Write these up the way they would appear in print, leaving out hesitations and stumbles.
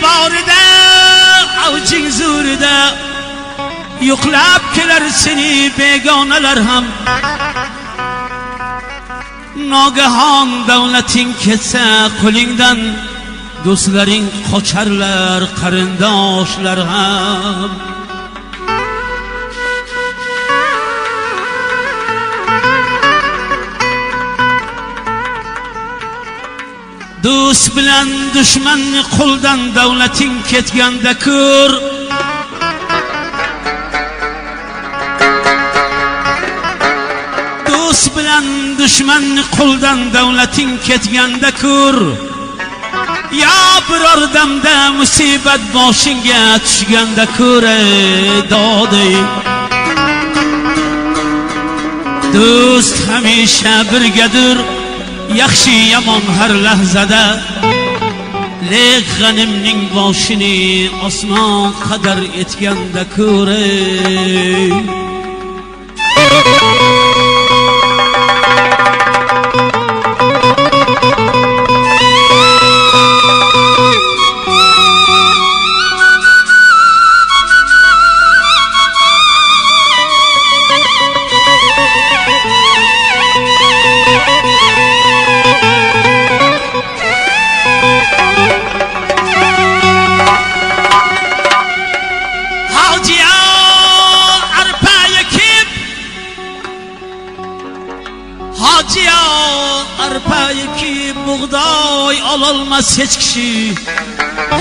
Borida, avjing zo'rida, yo'qlab kelar seni begonalar ham. Nogahon davlating ketsa qo'lingdan, do'stlaring qocharlar, qarindoshlar ham. Do'st bilan dushmanni qo'ldan davlating ketganda ko'r. Do'st bilan dushmanni qo'ldan davlating ketganda ko'r. Yo biror damda musibat boshingga tushganda ko'r, ey dodi. Do'st hamisha birgadir, yaxshi yomon har lahzada. Lek g'animning boshini osmon qadar etganda ko'r, ey. Hojiya arpa ekib, Hojiya arpa ekib bug'doy ololmas hech kishi.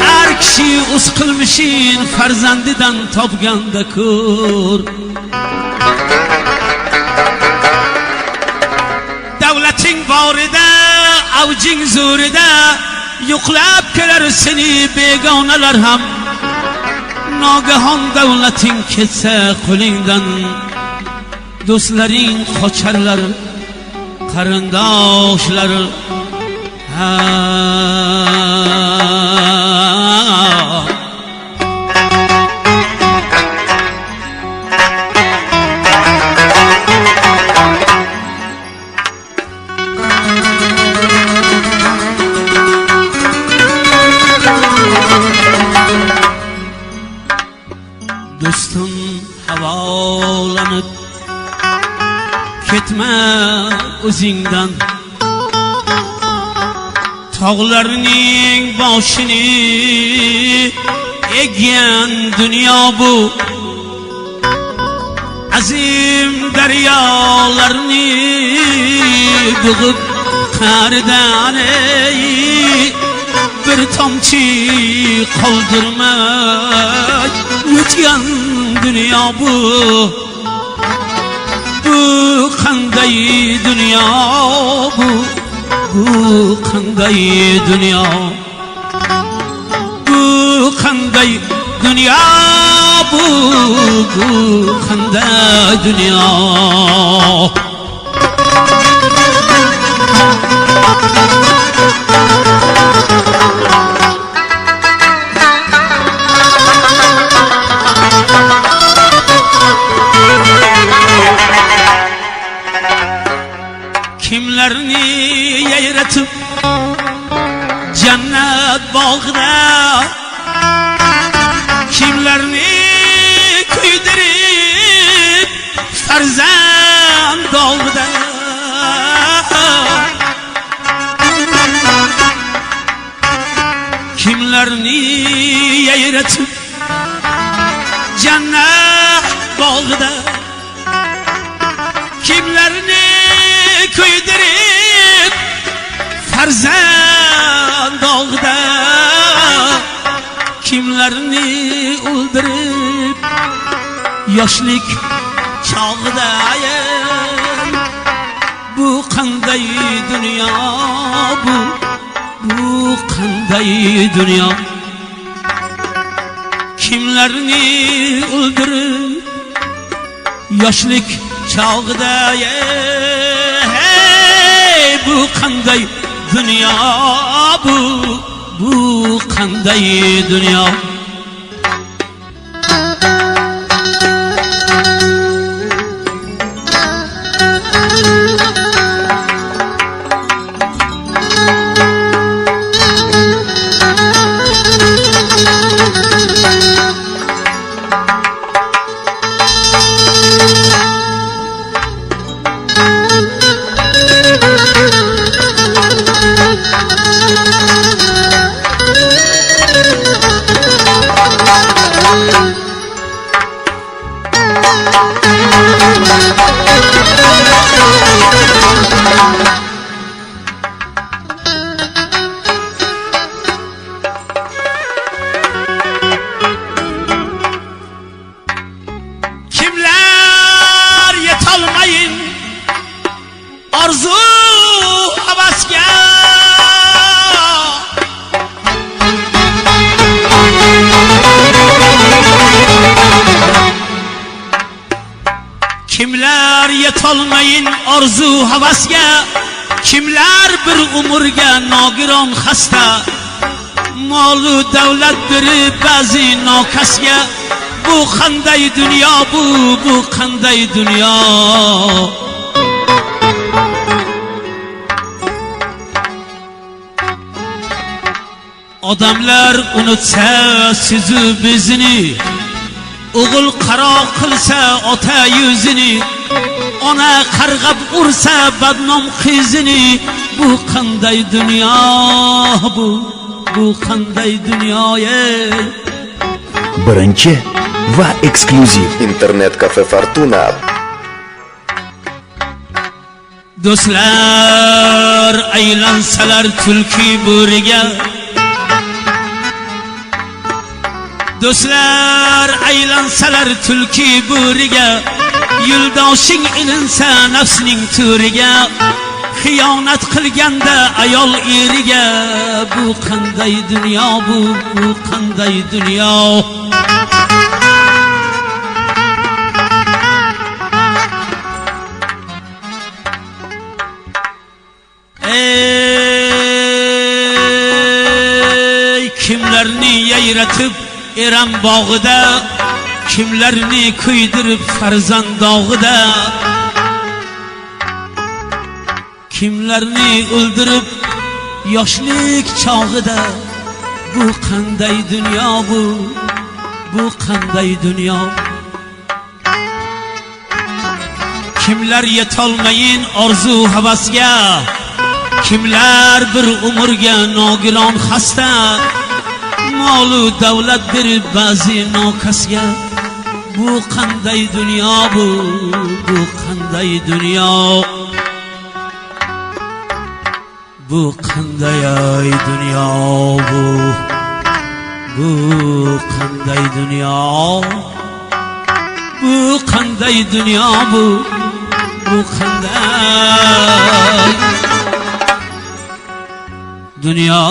Har kishi o'z qilmishin farzandidan topganda ko'r. Davlating borida, avjing zo'rida, yo'qlab kelar seni begonalar ham. Nogahon davlating ketsa qo'lingdan, do'stlaring qocharlar, qarindoshlar ha. Do'stim, havolanib ketma o'zingdan. Tog'larning boshini eggan dunyo bu. Azim daryolarni bo'g'ib qaridan, ey, bir tomchi qoldirmay yutgan dunyo bu. Bu qanday dunyo bu? Bu qanday dunyo? Bu qanday dunyo bu? Bu qanday dunyo? Kimlarni yayratib jannat bog'ida, kimlarni kuydirib farzand dog'ida. Kimlarni yayratib jannat bog'ida, kimlarni kuydirib farzand dog'ida, kimlarni o'ldirib yoshlik chog'ida, ey. Bu qanday dunyo bu? Bu qanday dunyo? Kimlarni o'ldirib yoshlik chog'ida, ey, bu qanday dunyo bu? Bu qanday dunyo? Kimler yetolmayın arzu havasga, kimler yetolmayın arzu havasga, kimler bir umrga nogiron xasta, molu davlat berib ba'zi nokasga. Bu qanday dunyo bu, bu qanday dunyo? Odamlar unutsa sizu bizni, o'g'il qaro qilsa ota yuzini, ona qarg'ab ursa badnom qizini. Bu qanday dunyo bu, bu qanday dunyo ey? Birinchi va eksklyuziv. Интернет-кафе «Фортуна» Do'stlar aylansalar tulki bo'riga, do'stlar aylansalar tulki bo'riga, yo'ldoshing ilinsa nafsning to'riga, xiyonat qilganda ayol eriga. Bu qanday dunyo bu, bu qanday dunyo? Ey, kimlarni yayratib Eram bog'ida, kimlarni kuydirib farzand dog'ida, kimlarni o'ldirib yoshlik chog'ida. Bu qanday dunyo bu, bu qanday dunyo? Kimlar yetolmayin orzu havasga, kimlar bir umrga nogiron xasta, molu davlat berib ba'zi nokasga. Bu qanday dunyo bu, bu qanday dunyo? Bu qanday ay dunyo bu, bu qanday dunyo? Bu qanday dunyo bu, bu qanday dunyo?